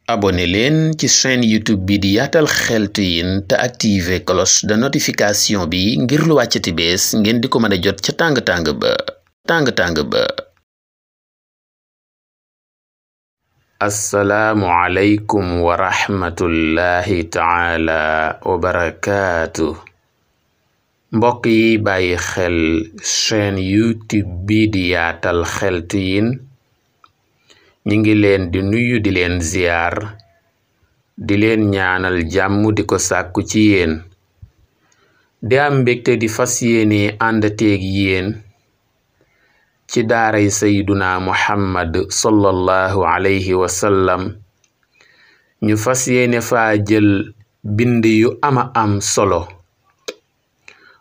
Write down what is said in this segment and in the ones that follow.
abonné leen ci chaîne YouTube bi di Yaatal Xeltu Yin te activer cloche de notification bi ngir lu wàccati bees ngeen di ko mën a jot ca tàng-tàng ba. assalaamu aleykum wa rahmatullahi taala wa barakaatu. mbokk yi bàyyi xel chaîne YouTube bi di Yaatal Xeltu Yin ñi ngi leen di nuyu di leen ziyaar di leen ñaanal jàmm di ko sàkku ci yéen di am mbégte di fas yéene àndateeg yéen ci daaray sayduna muhammad sallallahu alayhi wa sallam ñu fas yéene faa jël bind yu ama am solo.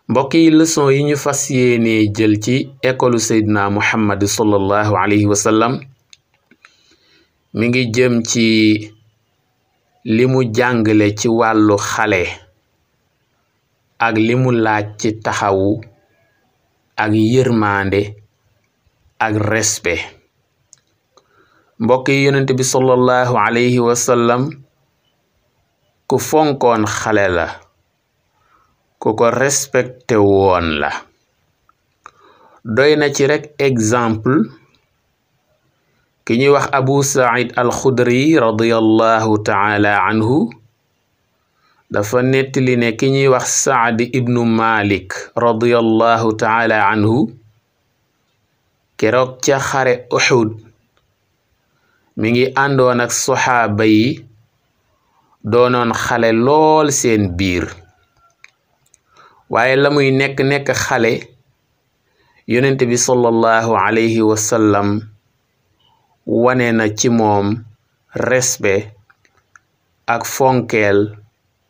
mbokk yi leçon yi ñu fas yéene jël ci école sayduna muhammad sallallahu alayhi wa sallam mi ngi jëm ci li mu jàngale ci wàllu xale ak li mu laaj ci taxawu ak yërmande ak respect. mbokk yi yonent bi sallallahu alayhi wa sallam ku fonkoon xale la, ku ko respecté woon la. doy na ci rekk exemple ki ñuy wax Abu Saïd al-Khudri radiyallahu taala anhu dafa nettali ne ki ñuy wax Saad ibnu Malik radiyallahu taala anhu keroog ca xare Uhud mi ngi àndoon ak soxaaba yi doonoon xale lool seen biir, waaye la muy nekk xale yonent bi sallallahu alayhi wa sallam wane na ci moom respect ak fonkeel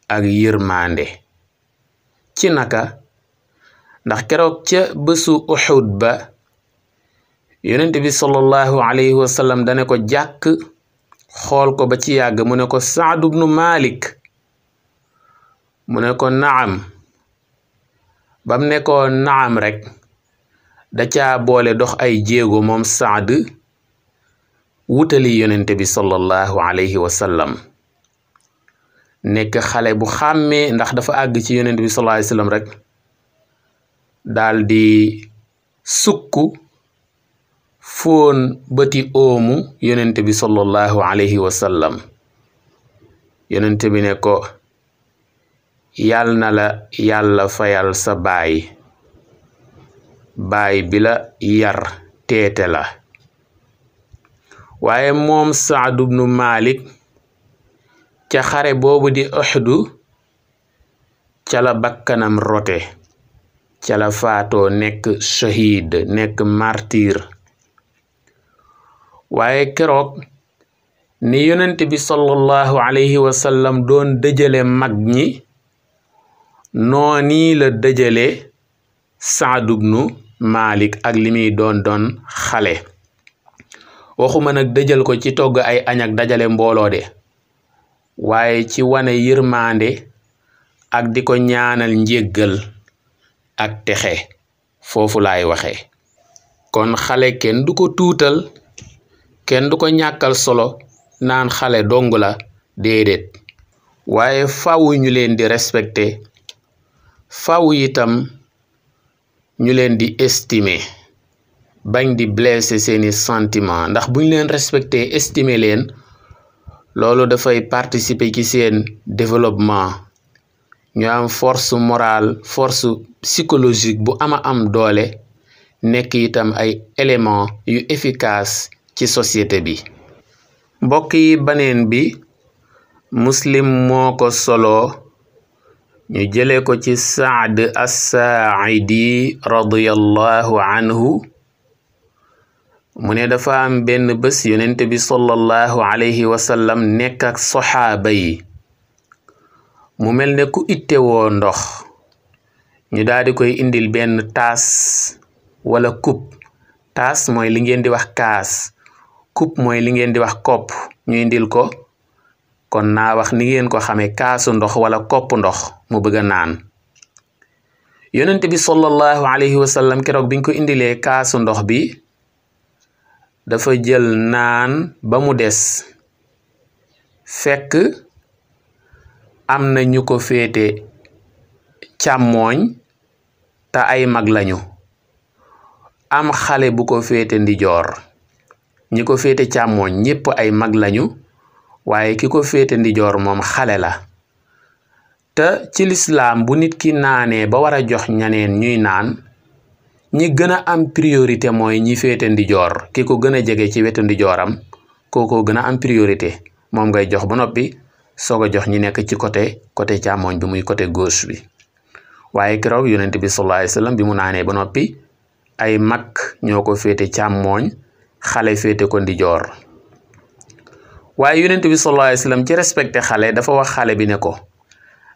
ak yërmande. ci naka? ndax keroog ca bésu Uhud ba yonent bi sallallahu alayhi wa sallam dane ko jàkk xool ko ba ci yàgg mu ne ko Saad ibnu Malik, mu ne ko naam. bam ne ko naam rek da caa boole dox ay jéego moom Saad wutali yonent bi sallallahu alayhi wa sallam nekk xale bu xàmmee ndax dafa àgg ci yonent bi sallallahu alayhi wa sallam rek daal di sukk foon bëti oomu yonent bi sallallahu alayhi wa sallam. yonent bi ne ko yal na la yàlla fayal sa baay bi la yar teete la. waaye moom Saad ibnu Malik ca xare boobu di Uhdu ca la bakkanam rote, ca la faatoo nekk shahid, nekk martyr. waaye keroog ni yonent bi sallallahu alayhi wa sallam doon dëjale mag ñi nooni la dëjale Saad ibnu Malik ak li muy doon xale. waxuma nag dëjal ko ci togg ay añ ak dajale mbooloo de, waaye ci wane yërmande ak di ko ñaanal njéggal ak texe. foofu laay waxe kon xale kenn du ko tuutal, kenn du ko ñàkkal solo naan xale dong la, déedéet. waaye faw ñu leen di respecter, faw itam ñu leen di estimer, bañ di blesser seeni sentiment, ndax buñ leen respecter estimer leen loolu dafay participer ci seen développement. ñu am force morale, force psychologique bu am doole, nekk itam ay éléments yu efficace ci société bi. mbokk yi baneen bi Muslim moo ko solo ñu jële ko ci Saad as-Saaidi radiyallahu anhu mu ne dafa am benn bés yonent bi sallallahu alayhi wa sallam nekk ak soxaaba yi mu mel ne ku ittewoo ndox, ñu daal di koy indil benn taas wala coupe. taas mooy li ngeen di wax kaas, coupe mooy li ngeen di wax kopp. ñu indil ko, kon naa wax ni ngeen ko xamee, kaasu ndox wala kopp ndox mu bëgg a naan. yonent bi sallallahu alayhi wa sallam keroog biñ ko indilee kaasu ndox bi dafa jël naan ba mu des, fekk am na ñu ko féete càmmooñ te ay mag lañu am xale bu ko féete ndijoor ñi ko féete càmmooñ ñépp ay mag lañu waaye ki ko féete ndijoor moom xale la te ci lislaam bu nit ki naanee ba war a jox ñaneen ñuy naan ñi gën a am priorité mooy ñi féete ndijoor ki ko gën a jege ci wetu ndijooram kooko gën a am priorité moom ngay jox ba noppi soog a jox ñi nekk ci côté càmmooñ bi muy côté gauche bi waaye keroog yonent bi sallallahu alayhi wasallam bi mu naanee ba noppi ay mag ñoo ko féete càmmooñ xale féete ko ndijoor waaye yonent bi sallallahu alayhi wasallam ci respecté xale dafa wax xale bi ne ko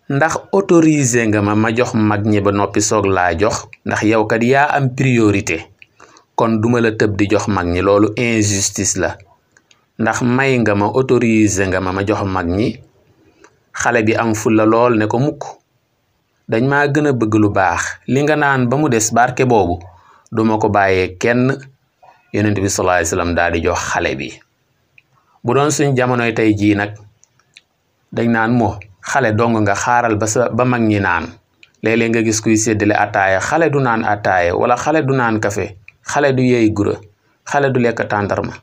ndax autorisé nga ma jox mag ñi ba noppi soog laa jox ndax yow kat yaa am priorité kon duma la tëb di jox mag ñi loolu injustice la ndax may nga ma autorisé nga ma jox mag ñi xale bi am fulla lool ne ko mukk dañ maa gën a bëgg lu baax li nga naan ba mu des barke boobu duma ko bàyyee kenn yonent bi sallallahu alayhi wasallam daal di jox xale bi bu doon suñ jamonoy tey jii nag dañ naan moo xale dong nga xaaral ba mag ñi naan léeg-léeg nga gis kuy séddale ataaya xale du naan ataaya wala xale du naan kafe xale du yeey gura xale du lekk tàndarma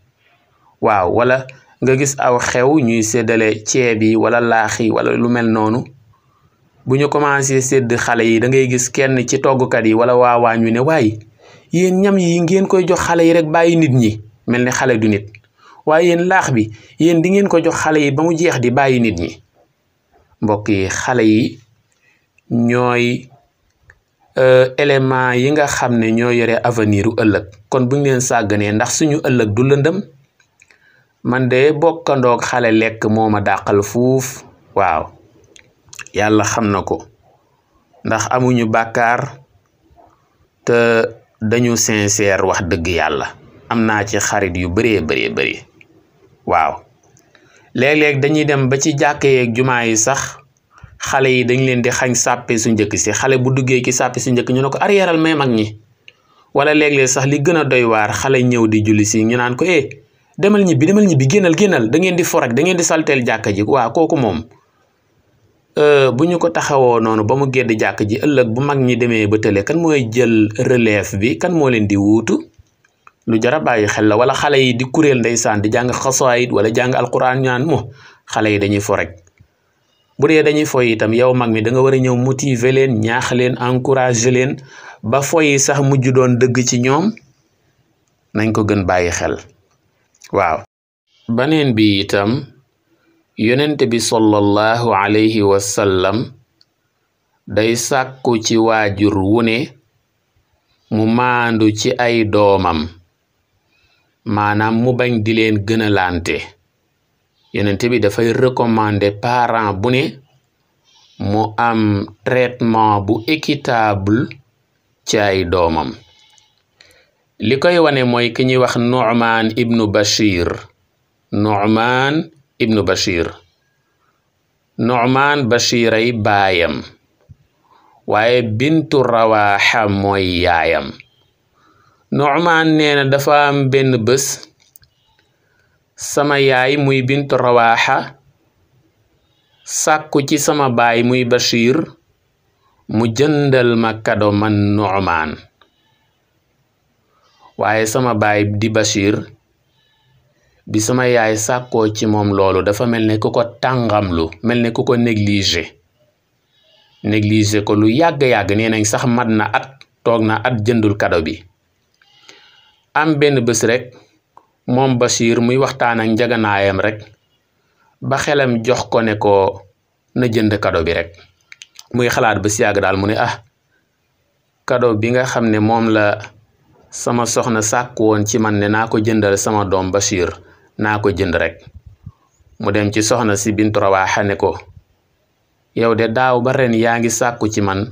waaw wala nga gis aw xew ñuy séddale ceeb yi wala laax yi wala lu mel noonu bu ñu commencé sédd xale yi da ngay gis kenn ci toggkat yi wala waawaañ wi ne waaye yéen ñam yi ngeen koy jox xale yi rek bàyyi nit ñi mel ni xale du nit waaye yéen laax bi yéen di ngeen ko jox xale yi ba mu jeex di bàyyi nit ñi mbokk yi xale yi ñooy élément yi nga xam ne ñoo yore avenir u ëllëg kon buñ leen sàgganee ndax suñu ëllëg du lëndëm man de bokkandoog xale lekk moo ma dàqal fuuf waaw yàlla xam na ko ndax amuñu bàkkaar te dañu sincère wax dëgg yàlla am naa ci xarit yu bëree bëri waaw léeg-léeg dañuy dem ba ci jàkka yeeg jumaa yi sax xale yi dañ leen di xañ sàppe su njëkk si xale bu duggee ci sàppe su njëkk ñu ne ko arrièreal may mag ñi wala léeg-léeg sax li gën a doy waar xale ñëw di julli si ñu naan ko demal ñibbi génnal da ngeen di forek da ngeen di salteel jàkka ji waaw kooku moom bu ñu ko taxawoo noonu ba mu gedd jàkk ji ëllëg bu mag ñi demee ba tële kan mooy jël relève bi kan moo leen di wuutu lu jara bàyyi xel la wala xale yi di kuréel ndeysaan di jàng xasaayid wala jàng alquran ñaan mo xale yi dañuy fo rek bu dee dañuy foy itam yow mag mi da nga war a ñëw motiver leen ñaax leen encourager leen ba foyi sax mujj doon dëgg ci ñoom nañ ko gën bàyyi xel waaw baneen bi itam yonent bi sallallahu alayhi wa sallam day sàkku ci waajur wu ne mu maandu ci ay doomam maanaam mu bañ di leen gënalante yonent bi dafay recommander parent bu ne mu am traitement bu équitable ci ay doomam li koy wane mooy ki ñuy wax Nu'man ibnu Bashir Nu'man Bashir ay baayam waaye bintu Rawaha mooy yaayam Nu'man nee na dafa am benn bés sama yaay muy bintu Rawaha sàkku ci sama baay muy Bashir mu jëndal ma kado man Nu'man waaye sama baay di Bashir bi sama yaay sàkkoo ci moom loolu dafa mel ne ku ko tàngamlu mel ne ku ko négliger ko lu yàgg-yàgg nee nañ sax mat na at toog na at jëndul kado bi am benn bés rek moom Bashir muy waxtaan ak njaganaayam rek ba xelam jox ko ne ko na jënd kado bi rek muy xalaat ba si yàgg daal mu ne kado bi nga xam ne moom la sama soxna sàkk woon ci man ne naa ko jëndal sama doom Bashir naa ko jënd rek mu dem ci soxna si bintu Rawaha ne ko yow de daaw ba ren yaa ngi sàkku ci man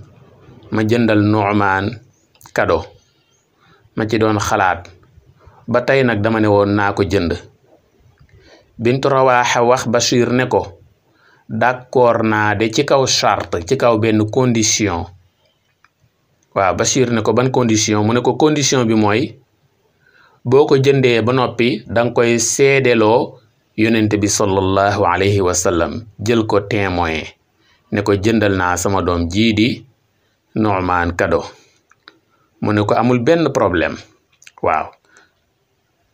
ma jëndal Nu'man kado ma ci doon xalaat ba tey nag dama ne woon naa ko jënd bintu Rawaha wax Bashir ne ko d'accord naa de ci kaw charte ci kaw benn condition waaw Bashir ne ko ban condition mu ne ko condition bi mooy boo ko jëndee ba noppi danga koy seedeloo yonent bi sallallahu alayhi wa sallam jël ko témoin ne ko jëndal naa sama doom jii di Nu'man cadeau mu ne ko amul benn problème. waaw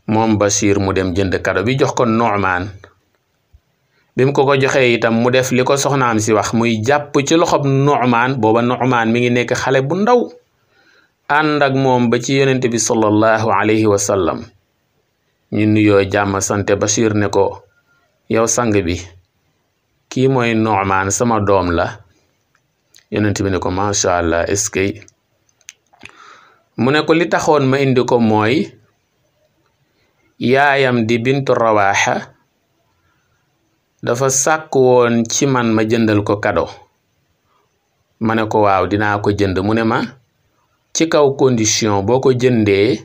moom Bachir mu dem jënd cadeau bi jox ko Nu'man bi mu ko joxee itam mu def li ko soxnaam si wax muy jàpp ci loxob Nu'man booba Nu'man mi ngi nekk xale bu ndaw ànd ak moom ba ci yonent bi sallallahu alayhi wa sallam ñu nuyoo jàmm sante Bachir ne ko yow sang bi kii mooy Nu'man sama doom la yonent bi ne ko macha allah est-ce que mu ne ko li taxoon ma indi ko mooy yaayam di bintu Rawaha dafa sàkk woon ci man ma jëndal ko cadeau ma ne ko waaw dinaa ko jënd mu ne ma ci kaw condition boo ko jëndalee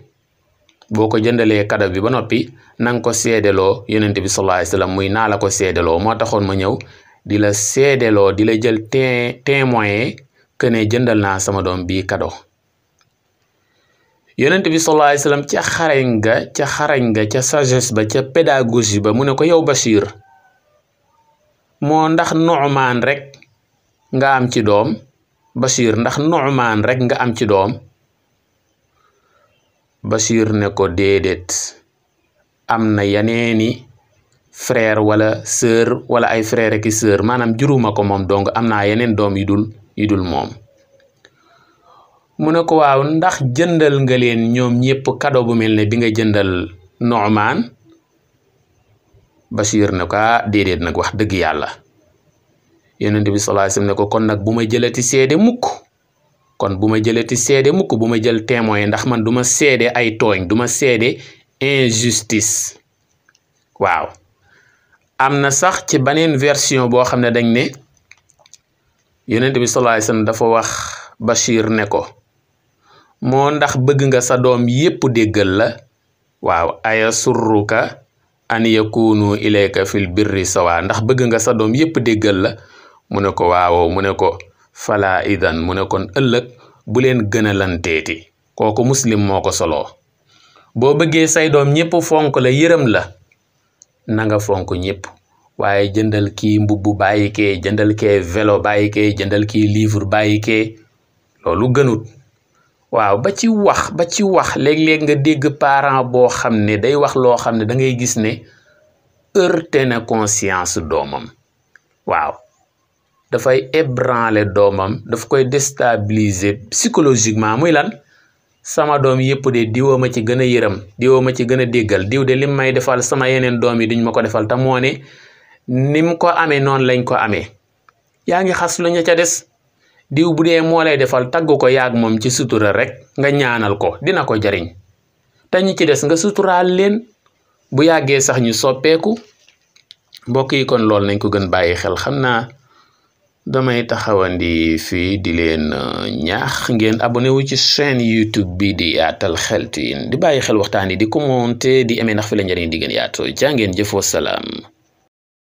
cadeau bi ba noppi nanga ko seedeloo yonent bi sallallahu alayhi wasallam muy naa la ko seedeloo moo taxoon ma ñëw di la seedeloo di la jël témoin que ne jëndal naa sama doom bii cadeau yonent bi sallallahu alayhi wasallam ca xarañ ga ca sagesse ba ca pédagogie ba mu ne ko yow Bachir moo ndax Nu'man rek nga am ci doom Bachir ndax Nu'man rek nga am ci doom Bachir ne ko déedéet am na yeneeni frère wala sœur wala ay frère ki sœur maanaam juruma ko moom donc am naa yeneen doom yu dul moom mu ne ko waaw ndax jëndal nga leen ñoom ñépp cadeau bu mel ne bi nga jëndal Nu'man Bachir ne ko déedéet nag wax dëgg yàlla yonent bi sallallahu alayhi wasallam ne ko kon nag bu ma jëlati seede mukk bu ma jël témoin ndax man du ma seede ay tooñ du ma seede injustice. waaw am na sax ci beneen version boo xam ne dañ ne yonent bi sallallahu alayhi wasallam dafa wax Bachir ne ko moo ndax bëgg nga sa doom yépp déggal la waaw aya surruka an yakunu ilayka fil birri sawa ndax bëgg nga sa doom yépp déggal la mu ne ko waaw mu ne ko fala idan mu ne kon ëllëg bu leen gën a lanteeti kooku muslim moo ko soloo boo bëggee say doom ñépp fonk la yërëm la na nga fonk ñépp waaye jëndal kii mbubb bàyyi kee jëndal kee vélo bàyyi kee jëndal kii livre bàyyi kee loolu gënut. waaw ba ci wax léeg-léeg nga dégg parent boo xam ne day wax loo xam ne da ngay gis ne heurté na conscience doomam waaw dafay ébranler doomam daf koy déstabiliser psychologiquement muy lan sama doom yépp de diwoo ma ci gën a yërëm diwoo ma ci gën a déggal diw de lim may defal sama yeneen doom yi duñ ma ko defal te moo ne nim ko amee noonu lañ ko amee yaa ngi xas lu ña ca des diw bu dee moo lay defal tagg ko yaag moom ci sutura rek nga ñaanal ko dina ko jariñ te ñi ci des nga suturaal leen bu yàggee sax ñu soppeeku mbokk yi kon loolu nañ ko gën bàyyi xel xam naa damay taxawandi fii di leen ñaax ngeen abonné wu ci chaîne YouTube bi di Yaatal Xeltu Yin di bàyyi xel waxtaan yi di commenter di aimer ndax fi la njëriñ di gën yaatu jaa ngeen jëfoo salaam